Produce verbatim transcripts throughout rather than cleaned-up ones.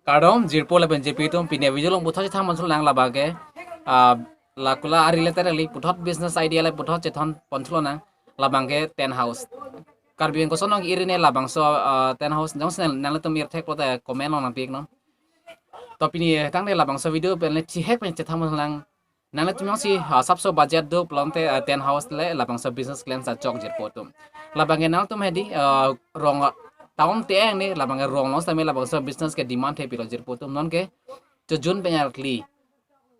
Kardom jirpo lapen jirpi atum, pini video along puthot chethan pon thu lang labang ke, ah, la kula a-related kali, puthot business idea le puthot chethan pon thu lang, labang ke tent house. Karbi Anglong koson nong iri ne labangso, ah, tent house, jongsi nang, nanglitum ir thek pulote comment along nangpi iknon. To pini tangte labangso video pen le chihek pen chethan pon lang. Nanglitum jongsi, ah, sapso budget do pulote, ah, tent house le labangso business plan sa chok jirpo atum. Labang ke nangtum hedi, ah, rong town te-eng ne labang ke rong along sitame labangso business ke demand thepiklo jirpo atum. Non ke chojun pen arli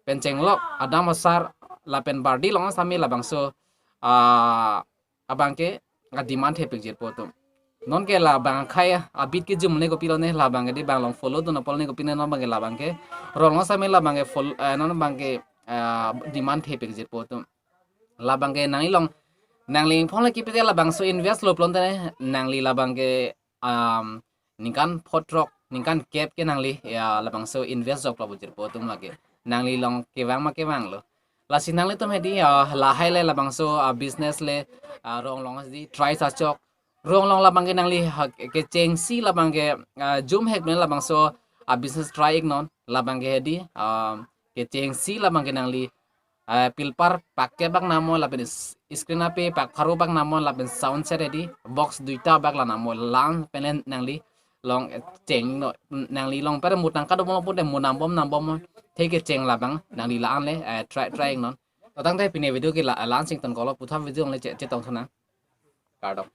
pen chenglok Adam Asar lapen Bardi along sitame labangso, ah, abang ke a-demand thepik jirpo atum. Non ke labang akhei abit kejum ne kopilo ne, labang ke di bang along follow do na pol ne kopine, non bang ke labang ke rong along sitame labang ke follow, eh, non bang ke, eh, demand thepik jirpo atum. Labang ke nangli along, nangli ingphong le kipite labangso invest lo pulote ne, nangli labang ke, um, ningkan phongo throk, ningkan kep ke nangli, ya, labangso invest joklo pu jirpo atum lake. Nangli along kevang ma kevanglo. Lasi nanglitum hedi, ah, lahai le labangso, ah, business le, ah, rong along hedi try sa chok. Rong along labang ke nangli ha, kechengsi labang ke, ah, jum hek ne labangso, ah, business try iknon. Labang ke hedi, ah, kechengsi labang ke nangli, ah, pilpar pak kep bak namo lapen is-, screen ape pak pharo bak namo lapen sound set hedi box duita bak la namo, lang pen le nangli along, eh, chengnon, nangli along per mutang kadom pulote munambom nambom, thek kecheng labang nangli la-an le, eh, try, try iknon. To tangte pini video ke la, la-an sing tonkoklo, puthot video le che, chetong thu nang. Kardom.